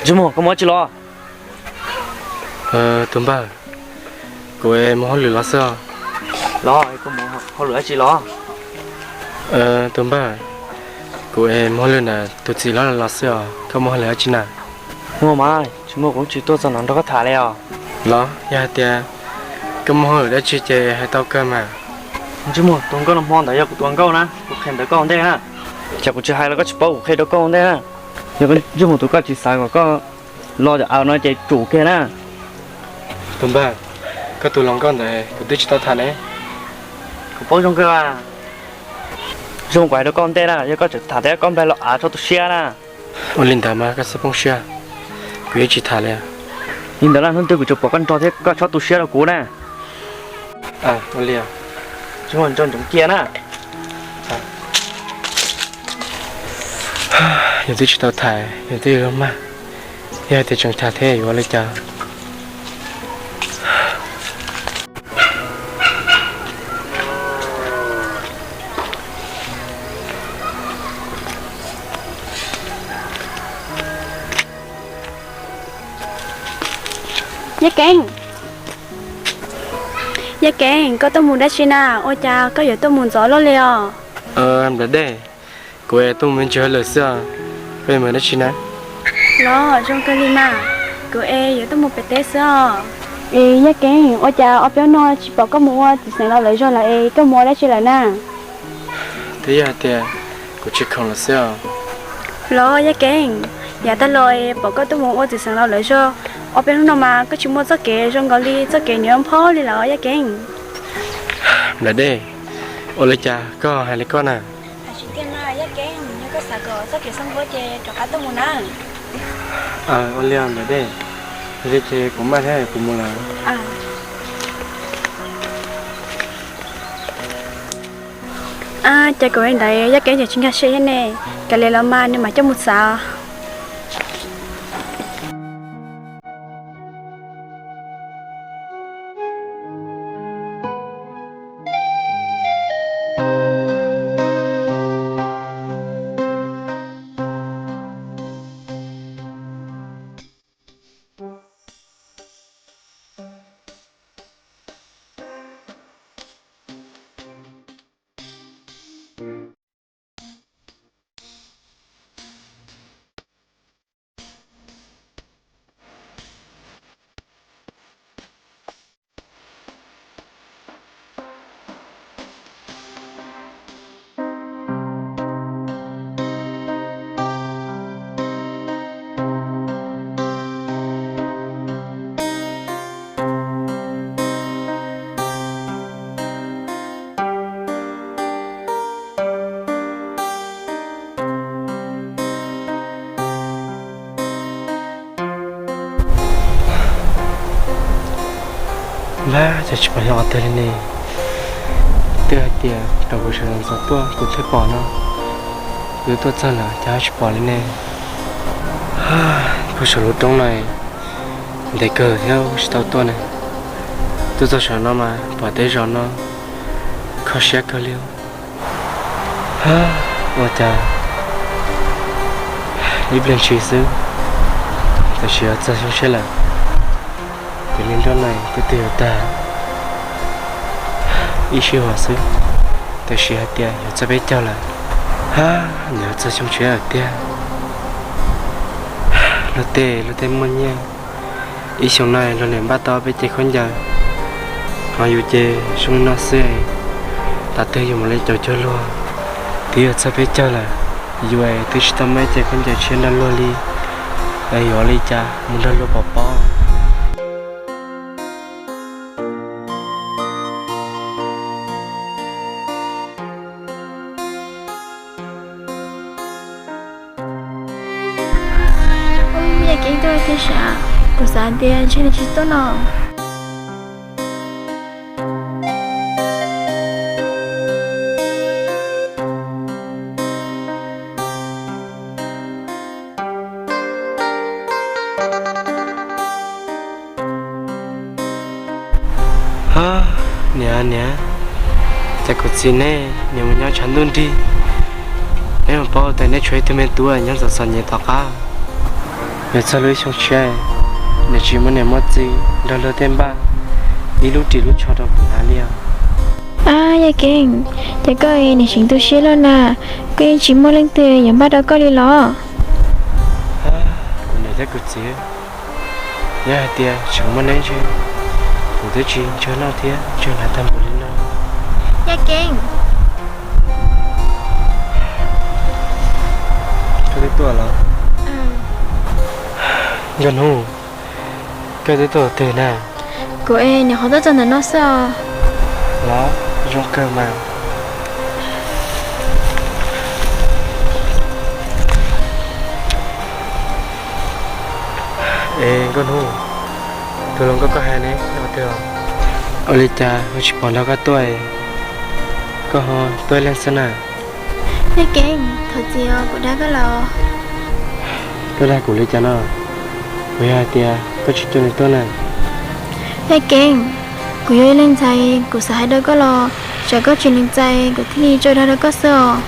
Ntsej muag, koj mus dab tsi los? Tus npawg, kuv es mus hauj lwm los xwb os. Los, koj mus hauj lwm dab tsi los? Tus npawg, kuv es mus hauj lwm ntawm tus txiv hlob los xwb os, koj mus hauj lwm dab tsi na? Muaj mas, tsis muaj kuv tsis tuaj txog no nrog koj tham li os. Los yog hais tias koj mus hauj lwm dab tsi ces hais tau kawg mas. Ntsej muag, tus nkauj no hmo ntawd yog kuv tus nkauj na, kuv qhia ntawd koj ua ntej na. Ces kuv tsis hais los koj tsis paub kuv qhia rau koj ua ntej na. Yog ntsej muag tus koj tsis xav kom koj los cov aws no ces tsum kiag na. Tus npawg, koj tus hluas nkauj ntawd kuv twb tsis tau tham ne. Kuv paub zoo kawg. Zoo kuv hais rau koj ua ntej na, yog koj tseem tham thiab koj nplag los av txhob tu siab na. Ua li ntawd mas koj txhob poob siab, kuv yeej tsis tham li. Li ntawd na hnub twg kuv tseem pom koj nrog thiab koj txhob tu siab rau kuv na. Ua li, tsis muaj nco ntsoov cia na. Yus twb tsis tau tham, yus twb yuav mag, yog hais tias tseem tham thiab yuav ua li cas? Yaj Keeb, Yaj Keeb, koj tuaj mus dab tsi na? Ua cas koj yuav tuaj mus ntxov luaj li os? Nplas dej, kuv es tuaj mus me ntsis hauj lwm xwb os. Koj yuav mus dab tsi na? Los zoo kawg li mas, kuv es yuav tuaj mus pem teb xwb os. Es Yaj Keeb, ua cas ob peb hnub no tsis pom koj mus ua txiv xeem laus lawv zog lawm es koj mus ua dab tsi lawm na? Twb yog hais tias kuv tsis khoom lawm xwb os. Los Yaj Keeb, yav tag los es pom koj tuaj mus ua txiv xeem laus lawv zog, ob peb hnub no mas koj tsis muaj txoj kev zoo nkaus li txoj kev nyob nphob li lawm Yaj Keeb. Nplas dej, ua li cas koj hais li koj na? Hais tsis tiag mas Yaj Keeb, yog koj xav kom txoj kev xab npuab ces rov qab tuaj mus na. Ua li os Nplas dej, yog li ces kuv maj thiab kuv mus lawm. Ces kuv li ntawd Yaj Keeb tseem tsis nkag siab thiab ne, kav liam los mas nws mam coj mus xav. Npab, cas tsis pom xyov qhov twg li ne? Twb hais tias rau kuv sawv ntxov tuaj kuv thiaj pom no, kuv tuaj txog lawm cas tsis pom li ne. Puag saum lub roob no ntev kawg thiab tsis tau tuaj ne. Tuaj txog saum no mas pom tej zos no kho siab kawg li. Ua cas ib pliag ntshis xwb, tam sim yuav txog xyoo tshiab lawm. Ces li nroj no twb twb yuav tag ib sij huam xwb, tam sim hais tias yuav txog peb caug lawm. Hab, nws yuav txog xyoo tshiab lawm tiag. Luag tej luag tej muaj nyiaj, ib xyoo no luag niam npaj tau peb ce khaub ncaws, ho yus ces zoo li no xwb, tav twg yus mam li caum cuag luag. Twb yuav txog peb caug lawm, yus twb tsis tau muaj ib ce khaub ncaws tshiab nrog luag li, es yuav ua li cas mus nrog luag pov pob? Yaj Keeb tuaj thiab sav, kuv xav tias ntshe nws tsis tuaj no. Hab, niam, niam, cas kuv txiv nej nyias mus nyob tshav ntuj nrig, neb puas paub tias neb tshuav ib tug me tub nyob txom txom nyem tom qab? Nws txog lub xyoo tshiab, nws tsis muaj niam muaj txiv nrog luag tej npaj ib lub ris lub tsho rau kuv hnav li os. Ab, Yaj Keeb, ces koj niam tseem tu siab luaj na, koj yeej tsis muaj leej twg yuav npaj rau koj li los? Kuv niam thiab kuv txiv, yog hais tias tseem muaj neb ntshe kuv twb tsis ntshaw noj thiab ntshaw hnav tag npaum li no. Yaj Keeb, koj twb tuaj los? Nkauj Hnub, koj twb tuaj twg na? Kuv es nyuam qhuav tuaj txog ntawm no xwb os. Los, zoo kawg mas. Es Nkauj Hnub, tus hluas nkauj koj hais ne, yog twg os? Ua li cas kuv tsis pom nrog koj tuaj, koj ho tuaj ib leeg xwb na? Yaj Keeb, thov txim os, kuv dag koj lawm. Koj dag kuv li cas no? Puas yog hais tias koj tsis coj nws tuaj na? Yaj Keeb, kuv yog ib leeg ntxhais, kuv xav hais rau koj los tsam koj tsis lees txais kuv thiaj li tso dag rau koj xwb os.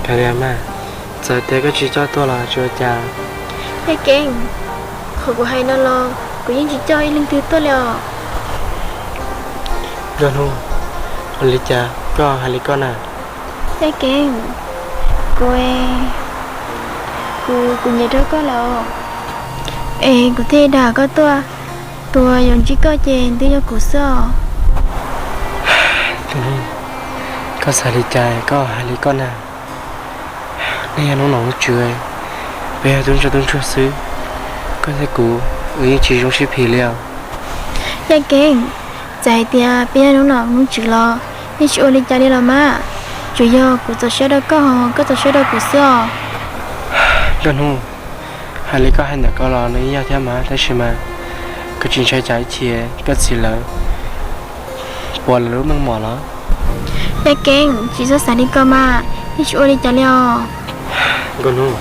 Kav liam mas, txawm tias koj tsis coj tuaj los tsis ua cas. Yaj Keeb, qhov kuv hais no los kuv yeej tsis coj ib leeg twg tuaj li os. Nkauj Hnub, ua li cas koj hais li koj na? Yaj Keeb, kuv, kuv, kuv nyiam rau koj lawm, es kuv thiaj dag koj tuaj. Tus yuav ntsib koj ces twb yog kuv xwb os. Koj xav li cas koj hais li koj na. Nej yog hnub nom hnub tswv, peb yog tub ntsuag tub ntsuag xwb, koj thiab kuv, wb yeej tsis zoo sib phim li os. Yaj Keeb, txawm hais tias peb yog hnub nom hnub tswv los yeej tsis ua li cas li los mas, tsuas yog kuv txaus siab rau koj, koj txaus siab rau kuv xwb os. Nkauj Hnub, hais li koj hais ntawm koj los nws yeej yog thiab mas, tab sis mas koj tsis ntshai tsam ib chim koj txiv lawv puas lawv lub meej mom los? Yaj Keeb, tsis txhob xav li ko mas, yeej tsis ua li cas li os. Nkauj Hnub,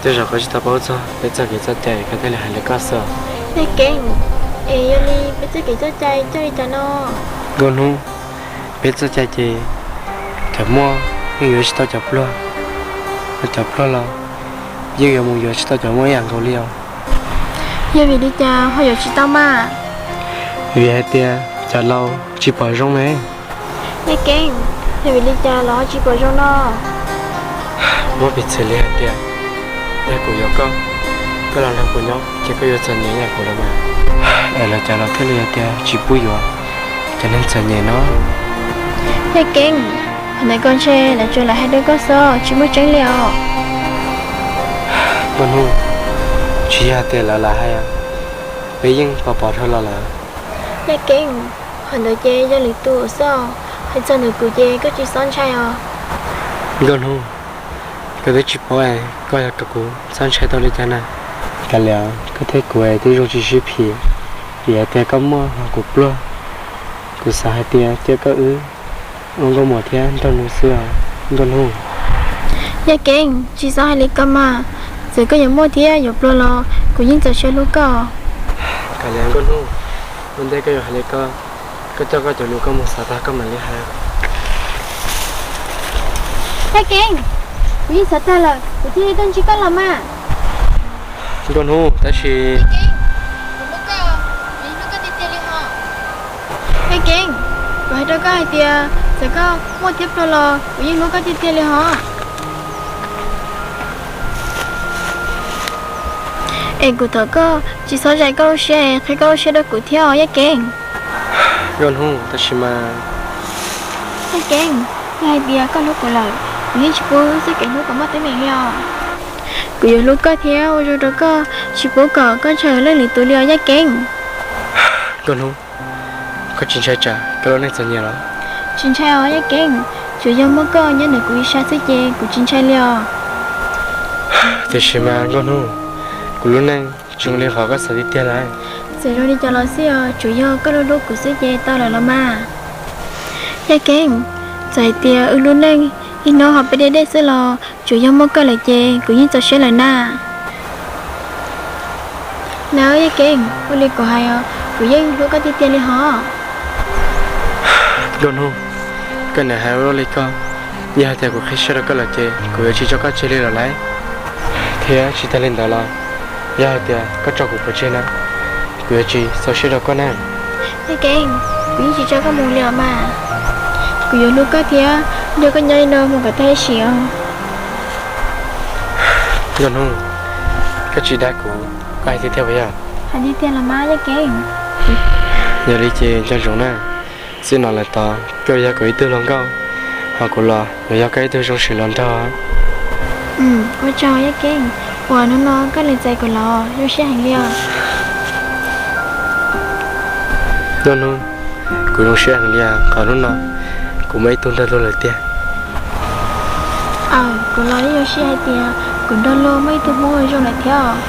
tej zaum koj tsis tau paub txog peb txoj kev txoj cai koj thiaj li hais li koj xwb. Yaj Keeb, es yog li peb txoj kev txoj cai coj li cas no? Nkauj Hnub, peb txoj cai ces cov muaj yeej yuav tsis tau cov pluag, ho cov pluag los yeej yuav mus yuav tsis tau cov muaj ib yam nkaus li os. Yog vim li cas ho yuav tsis tau mas? Vim hais tias cov laus tsis pom zoo ne. Yaj Keeb, yog vim li cas los tsis pom zoo no? Muab piv txwv li hais tias, yog kuv yuav koj, koj los nrog kuv nyob ces koj yuav txom nyem ib yam kuv los mas. Es los cov laus thiaj li hais tias tsis pub yuav cov neeg txom nyem no. Yaj Keeb, qhov ntawd ko ntshe lawv tsuas lam hais rau koj xwb tsis muaj tseeb li os. Nkauj Hnub, tsis yog tias lawv lam hais, peb yeej pom pom dhau los lawm. Yaj Keeb, qhov ntawd ces yog lwm tus xwb os, hais txog ntawm kuv ces koj tsis txhob ntshai os. Nkauj Hnub, koj twb tsis paub es koj yog kom kuv txhob ntshai tau li cas na. Kav liam, koj thiab kuv twb zoo tsis sib phim, vim hais tias koj muaj ho kuv pluag. Kuv xav hais tias cia koj wb ua nkauj muam thiab nraug nus xwb os Nkauj Hnub. Yaj Keeb, tsis txhob hais li ko mas, txawm koj yuav muaj thiab yuav pluag los kuv yeej txaus siab hlub koj. Kav liam Nkauj Hnub, ua ntej koj yuav hais li ko, koj coj koj cov lus koj mus xav tag koj mam li hais. Yaj Keeb, kuv yeej xav tag lawm kuv thiaj li tuaj ntsib koj los mas. Nkauj Hnub, tab sis Yaj Keeb, kuv hais rau koj hais tias txawm koj muaj thiab pluag los kuv yeej hlub koj tiag tiag li hos. Es kuv thov koj tsis txhob zais koj lub siab es qhia koj lub siab rau kuv thiab os Yaj Keeb. Nkauj Hnub, tab sis mas, Yaj Keeb, yog hais tias koj hlub kuv lawm, kuv yeej tsis pub wb txoj kev hlub kom muaj teeb meem li os. Kuv yuav hlub koj thiab ua zoo rau koj, tsis pub kom koj ntshai leej lwm tus li os Yaj Keeb. Nkauj Hnub, koj tsis ntshai tsam koj lub neej txom nyem los? Tsis ntshai os Yaj Keeb, tsuas yog muaj koj nyob ntawm kuv ib sab xwb ces kuv tsis ntshai li os. Tiam sis mas Nkauj Hnub, kuv lub neej tsis zoo li qhov koj xav tiag tiag lawm. Txawm zoo li cas los xij os, tsuas yog koj hlub hlub kuv xwb ces tau lawm los mas. Yaj Keeb, txawm hais tias wb lub neej ib hnub ho peb deb deb xwb los tsuas yog muaj koj lawm ces kuv yeej txaus siab lawm na. Na Yaj Keeb, ua li kuv hais os, kuv yeej hlub koj tiag tiag li hos. Nkauj Hnub, koj niam hais ua luaj li koj, yog hais tias kuv qhib siab rau koj lawm ces kuv yuav tsis tso koj tseg li lawm lauj. Thiab tsis tag li ntawd los, Yog hais tias koj tso kuv pov tseg na, kuv yuav tsis txaus siab rau koj na. Yaj Keeb, kuv yeej tsis tso koj mus li os mas. Kuv yuav hlub koj thiab nrog koj nyob li no mus kom tag sim os. Nkauj Hnub, koj tsis dag kuv, koj hais tiag tiag puas yog? Hais tiag tiag los mas Yaj Keeb. Yog li ces nco ntsoov na, txij no lawm tod koj yog kuv ib tug hluas nkauj, ho kuv los yuav yog koj ib tug zoo siab los nrog. Ua tsaug Yaj Keeb, uas hnub no koj li txais kuv los zoo siab heev li os. Nkauj Hnub, kuv zoo siab heev li os, qhov hnub no kuv muaj ib tug nrog hlub lawm tiag. Aws, kuv los yeej zoo siab hais tias kuv nrog luag muaj ib tug hmoob zoo lawm thiab os.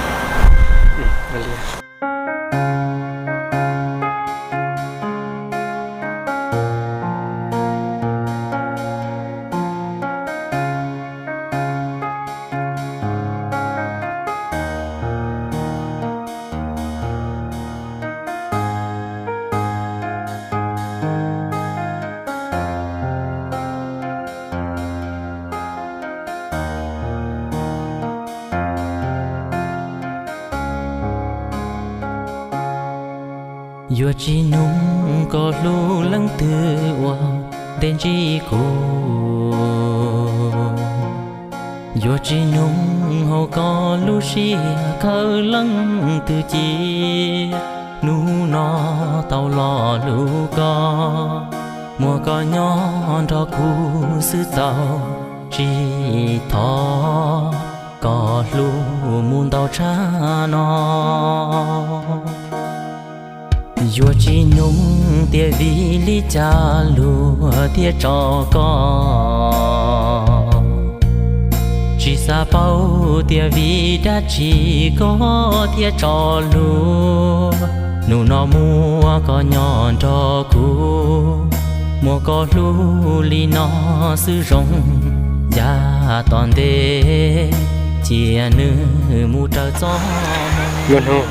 Yuav tsis nug koj hlub leej twg ua ntej ntsib kuv, yuav tsis nug hauv koj lub siab khawv leej twg ci. Hnub no tau los hlub koj, muaj koj nyob nrog kuv xwb txaus, tsis thov kom hlub mus ntau tshaj no. Yuav tsis nug tias vim li cas luag thiaj tso koj, tsis xav paub tias vim dab tsi koj thiaj tso luag. Hnub no muaj koj nyob nrog kuv, muaj koj hlub li no xwb zoo, yav tom ntej cia nws mus raws txoj. Nkauj Hnub,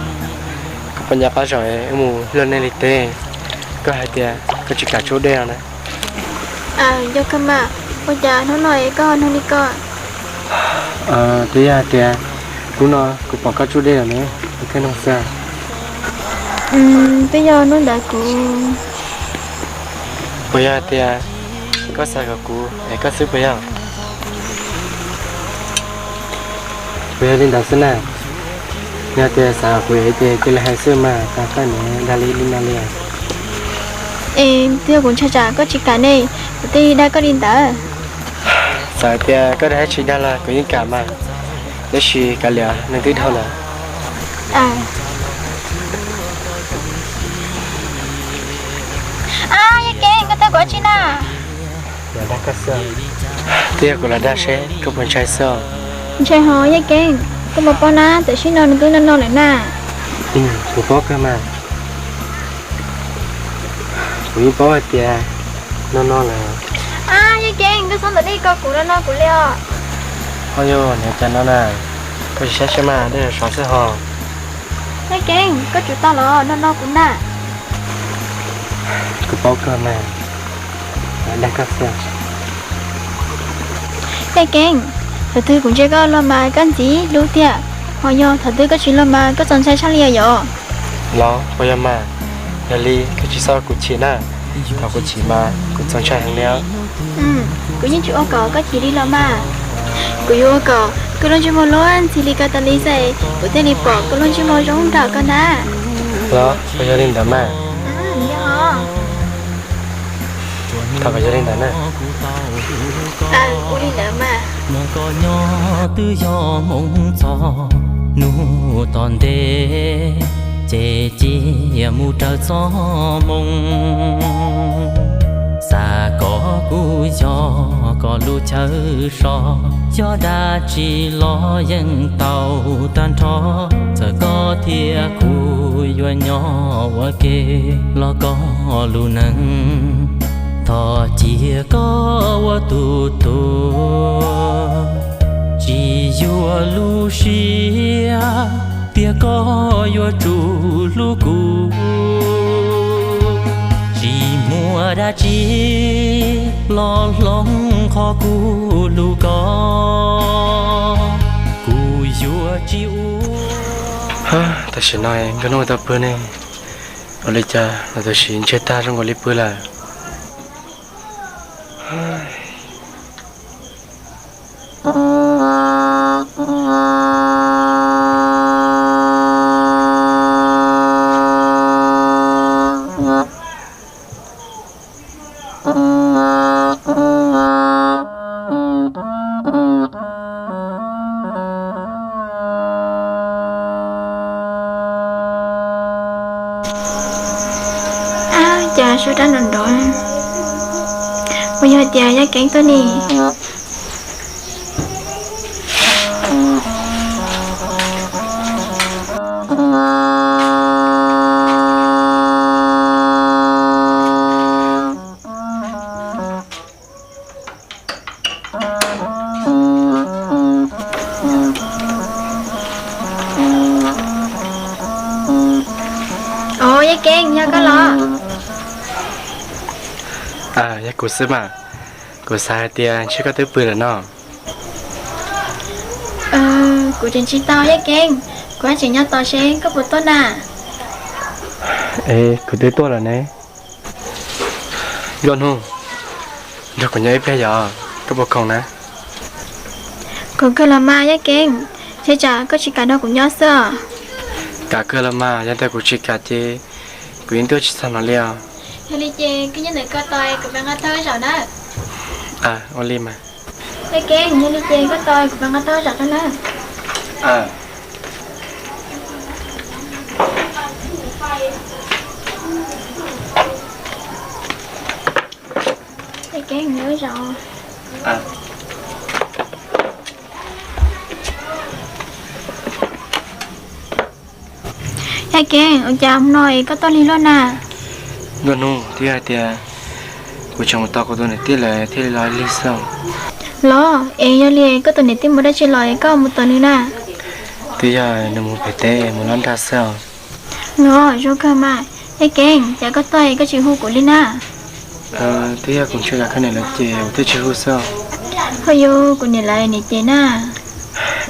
koj puas nco qab zaum wb mus luaj neej li teb, koj hais tias koj tsis kam tsuj dej no na. Yog kawg mas, ua cas hnub no es koj nug li ko? Twb yog hais tias hnub no kuv pom koj tsuj dej lawm ne, kuv thiaj nug xwb. Twb yog hnub ntawd kuv... Puas yog hais tias koj xav kom kuv es koj xwb puas yog? Puas yog li ntawd xwb na? Yog tias xav kom kuv es ces cia li hais xwb mas, tas tag nws dag li li no li. Es twb yog kuv ntshai tsam koj tsis kam ne, kuv thiaj li dag koj li ntawd. Txawm tias koj dag tsis dag los kuv yeej kam mas, tab sis kav liam, nws twb dhau lawm. Yaj Keeb, koj tau kuv ua tsi na? Twb yog kuv los dag seb koj puas ntshai xwb. Ntshai hos Yaj Keeb, koj puas paub na, tam sim no nws twb no no lawm na. Kuv paub kawg mas. Kuv yeej paub hais tias no no lawm. Yaj Keeb, koj txhob ntawm dej ko kuv no no kuv li os. Ho yog niag cas no na, koj tsis saib seb mas dej sov xwb ho. Yaj Keeb, koj tsum tau los no no kuv na. Kuv paub kawg mas, dag koj xwb. Yaj Keeb, thaum twg kuv ntsia koj los mas koj ntxim hlub tiag, ho yog thaum twg koj tsis los mas koj txaus ntshai tshaj li os yom? Los puas yog mas, yog li koj tsis txhob ua kuv chim na, thaum kuv chim mas kuv txaus ntshai heev li os. Kuv yeej tsis ua kom koj chim li los mas, kuv yuav ua kom koj lub ntsej muag luag ntxhi li ko tas li xwb, kuv thiaj li pom koj lub ntsej muag zoo nraug ko ntag. Los puas yog li ntawd mas? Yog. Thov kom yog li ntawd na. Ua li ntawd mas. Muaj koj nyob twb yog hmoov txog hnub tom ntej, ces cia mus raws txoj hmoo. Xav kom kuv yog koj lub chaw so, yog dab tsi los yeej tau tag nrho. Txawm koj thiab kuv yuav nyob ua ke los koj lub neej, thov cia koj ua tus tuag. Tsis yuav lub siab tias koj yuav tsum hlub kuv, tsis muaj dab tsi los hloov qhov kuv hlub koj. Kuv yuav tsis ua Tam sim no nkauj hnub tau pw ne, ua li cas los tam sim ntsiag tag zoo nkaus li pw lawm. Ab, cas suab dab nrov nrov, puas yog tias Yaj Keeb tuaj ne? Ov, Yaj Keeb, yog koj los? Yog kuv xwb mas, kuv xav hais tias ntshe koj twb pw lawm no. Kuv tseem tsis tau, Yaj Keeb, kuv tseem nyob tos seb koj puas tuaj na. Es kuv twb tuaj lawm ne. Nkauj hnub, nrog kuv nyob ib pliag yom, koj puas khoom na? Khoom kawg los mas Yaj Keeb, ntshe tsam koj tsis kam nrog kuv nyob xwb os. Kam kawg los mas, yog tias kuv tsis kam ces kuv yeej tuaj tsis txog no li os. Yog li ces koj nyob ntawm koj tos kuv pab nqa thawj zaum na. Ua li mas. Yaj Keeb, yog li ces koj tos kuv pab nqa thawj zaum na. Yaj Keeb, nqa zaum. Yaj Keeb, ua cas hmo no es koj tuaj lig luaj na? Nkauj hnub, twb yog hais tias kuv tseem mus tos kuv tus niam tij lawm thiaj li los lig xwb. Los es yog li koj tus niam tij mus dab tsi los es koj mus tos nws na? Twb yog nws mus pem teb mus lob nraj xwb os. Los zoo kawg mas. Yaj Keeb, cas koj tuaj es koj tsis hu kuv li na? Twb yog kuv ntshe lam koj niam lawv cem kuv thiaj tsis hu xwb os. Ho yog kuv niam lawv niam cem na.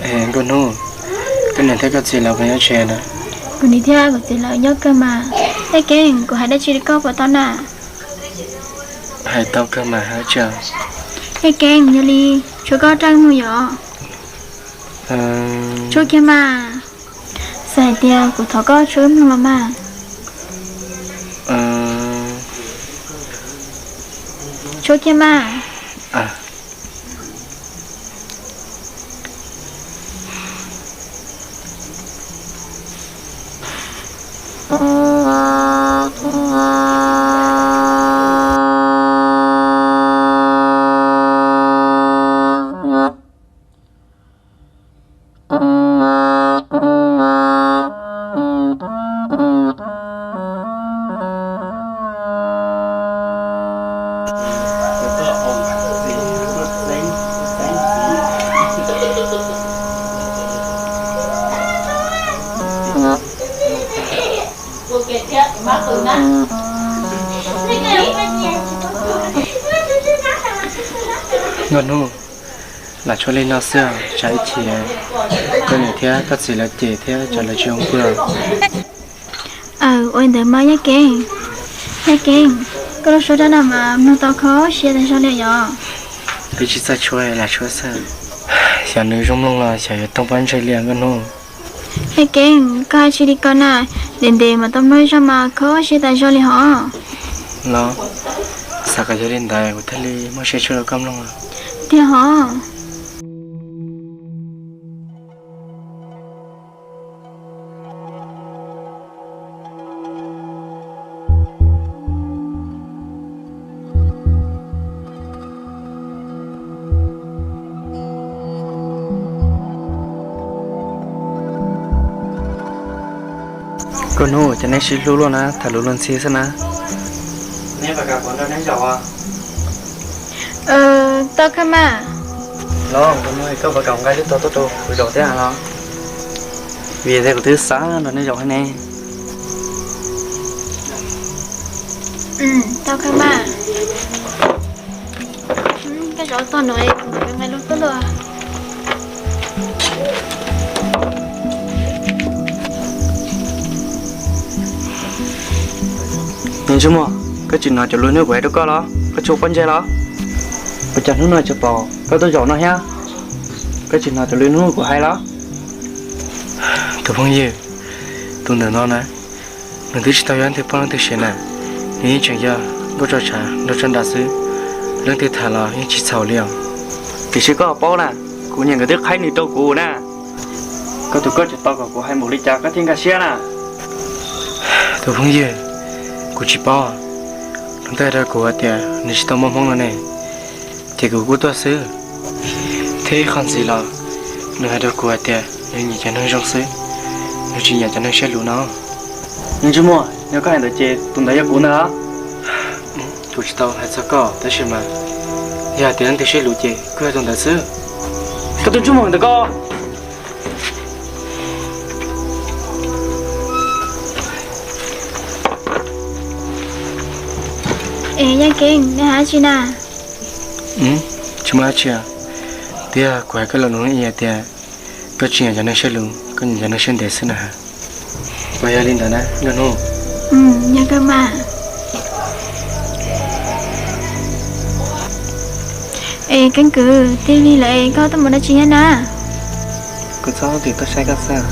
Es Nkauj Hnub, koj niam thiab koj txiv lawv puas nyob tsev na? Kuv niam thiab kuv txiv lawv nyob kawg mas. Yaj Keeb, kuv hais dab tsi rau koj puas tau na? Hais tau kawg mas, hais dab tsi? Yaj Keeb, yog li tshuav koj rab mloog yom? Tshuav kiag mas. Xav hais tias kuv thov koj tshuav wb mloog los mas. Tshuav kiag mas. Nkauj Hnub, lam tshuav li no xwb, tsam ib chim koj niam thiab koj txiv lawv cem thiab tsam lawv tsis zoo pw. Aw, ua li ntawd mas Yaj Keeb. Yaj Keeb, koj lub suab dab no mas mloog tau kho siab tas zog li yom. Twb tsis txawj tshuav, lam tshuav xwb. Xyov nws zoo mloog los xyov yuav toog pob ntseg li Nkauj Hnub. Yaj Keeb, koj hais tsis li ko na, ntev ntev mam tau mloog ib zaug mas kho siab tas zog li hos. Los, xav kom yog li ntawd kuv thiaj li muaj siab tshuab rau koj mloog. Tiag hos. Nkauj Hnub, cas nej sib hlub luaj na, tham lus luag ntxhi xwb na. Neb puas kam kuv nrog neb zaum? Tau kawg mas. Los, Nkauj Hnub, koj puas kam nqa lub tuag tuaj rau kuv zaum thiab los? Vim tias kuv twb xav nrog neb zaum thiab ne. Tau kawg mas. Koj zaum tog no es kuv mam nqa lub tuaj. Niag ntsej muag, koj tsis hnov cov lus hnub kuv hais rau koj los? Koj tsis ua pob ntseg los? Ua cas hnub no tsuas pom koj tuaj zaum no thiab? Koj tsis hnov cov lus hnub kuv hais los? Tus phooj ywg, tus ntawm no na, nws twb tsis tau yog leej twg poj leej twg sev na, nws yeej tseem yog nkauj tso tshav nraug tso nra xwb, leej twg tham los yeej tsis txhaum li os. Tiam sis koj paub na, kuv niam nkawd twb qhaib nws rau kuv na. Koj tus koj tsis tau kom kuv hais npaum li cas koj thiaj nkag siab na. Tus phooj ywg, kuv tsis paub. Nws twb hais rau kuv hais tias nws tsis tau muaj hmoob no ne, ces kuv kuj tuaj xwb. Thiab ib qho ntxiv los, nws hais rau kuv hais tias nws nyiam cov neeg zoo xwb, nws tsis nyiam cov neeg siab luv no. Niag ntsej muag, yog koj hais ntawd ces tus ntawd yog kuv ntag. Kuv tsis tau hais txog koj tab sis mas, yog hais tias leej twg siab luv ces kuj yog tus ntawd xwb. Koj tus ntsej muag ntawd koj. Es Yaj Keeb, nej hais dab tsi na? Tsis muaj dab tsi. Twb yog kuv hais koj lo lus ib yam tias koj tsis nyiam cov neeg siab luv, koj nyiam cov neeg siab ntev xwb na. Puas yog li ntawd na Nkauj Hnub? Yog kawg mas. Es Keeb kwv, tij li lawm koj tuaj mus dab tsi thiab na? Kuv txhob tim tuaj saib koj xwb.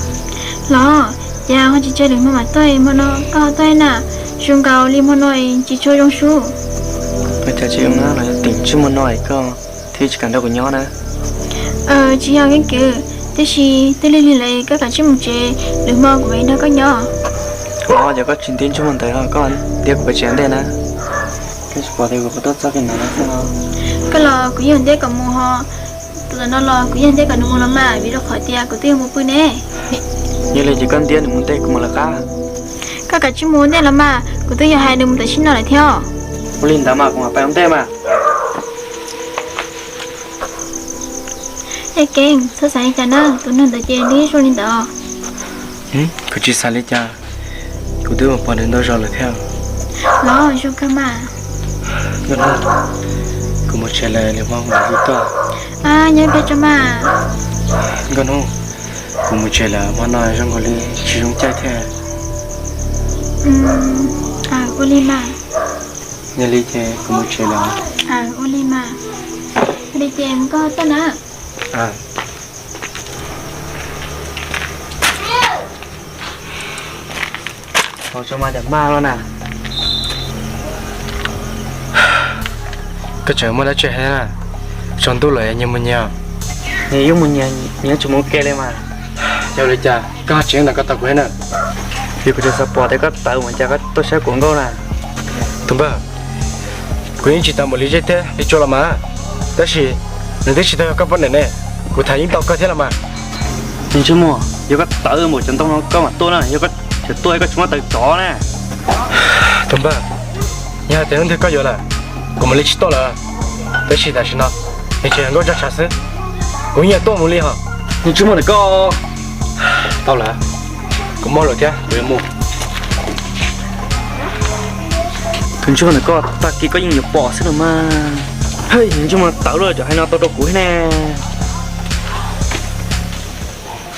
Los, cas ho tsis ntsia lwm hmo mam tuaj, hmo no koj ho tuaj na, zoo nkaus li hmo no tsis tshua zoo sub. Ua cas tsis zoo na, los yog tim ntsej muag no es koj thiaj tsis kam nrog kuv nyob na? Tsis yog Keeb kwv, tiam sis tij li li lawm koj kav tsij mus tsev, lwm hmo kuv mam nrog koj nyob. Los yog koj tsis ntiab ntsej muag ntawd los koj ntiab kuv pes tsawg ntej na? Koj tsis pom tias kuv qhov tuaj txog kiag ntawd no xwb los? Koj los kuv yeej ntiab kom mus ho. Tus ntawm no los kuv yeej ntiab kom nws mus los mas, vim rau qhov tias kuv twb yog mus pw ne. Yog li ces koj ntiab nws mus ntej kuv mam lawv qab. Koj kav tsij mus ntej los mas, kuv twb yog hais nws mus tam sim no lawm thiab. Ua li ntawd mas kuv mam pais ua ntej mas. Yaj Keeb, txhob xav li cas na, tus neeg ntawd ces nws yeej zoo li ntawd. Kuv tsis xav li cas, kuv twb mus pom nws ntau zaus lawm thiab. Los zoo kawg mas. Nkauj Hnub, kuv mus tsev lawm, lwm hmo kuv mam li tuaj. Nyob peb tso mas. Nkauj Hnub, kuv mus tsev lawm, hmo no zoo nkaus li tsis zoo caij thiab. Ua li mas. Yog li ces kuv mus tsev lawm. Ua li mas. Yog li ces koj tuaj na. Tso mas, cov maj no na. Koj tseem muaj dab tsi hais na? Tsaus ntuj lawm nyias mus nyias. Nyias yuav mus nyias, nyias tsis mus ua ke li mas. Yog li cas koj tseem ntawm koj tos kuv thiab na? Vim kuv tseem xav pom tias koj tawv mus cas koj tuaj saib kuv nkauj na. Tus npawg, kuv yeej tsis tawv npaum li zeb thiab li tsua los mas, tab sis nws twb tsis tau yog koj poj niam ne, kuv tham yeej tau kawg thiab los mas. Niag ntsej muag, yog koj tawv npaum cov ntoo no koj mam tuaj na, yog koj tseem tuaj koj tsis muab tawv tsov na. Tus npawg, yog hais tias hnub twg koj yuav lawm, kuv mam li tsis tuaj lawm, tab sis tam sim no nws tseem yog nkauj tso tshav xwb, kuv yeej tuaj mus li hos. Niag ntsej muag ntawm koj. Tau lawm, kuv mob lawm thiab kuv yuav mus. Tus ntsej muag ntawm koj, tag kis koj yeej yuav pom xwb los mas. Hej, niag ntsej muag tawv luaj, cov hais no tau rau kuv thiab ne.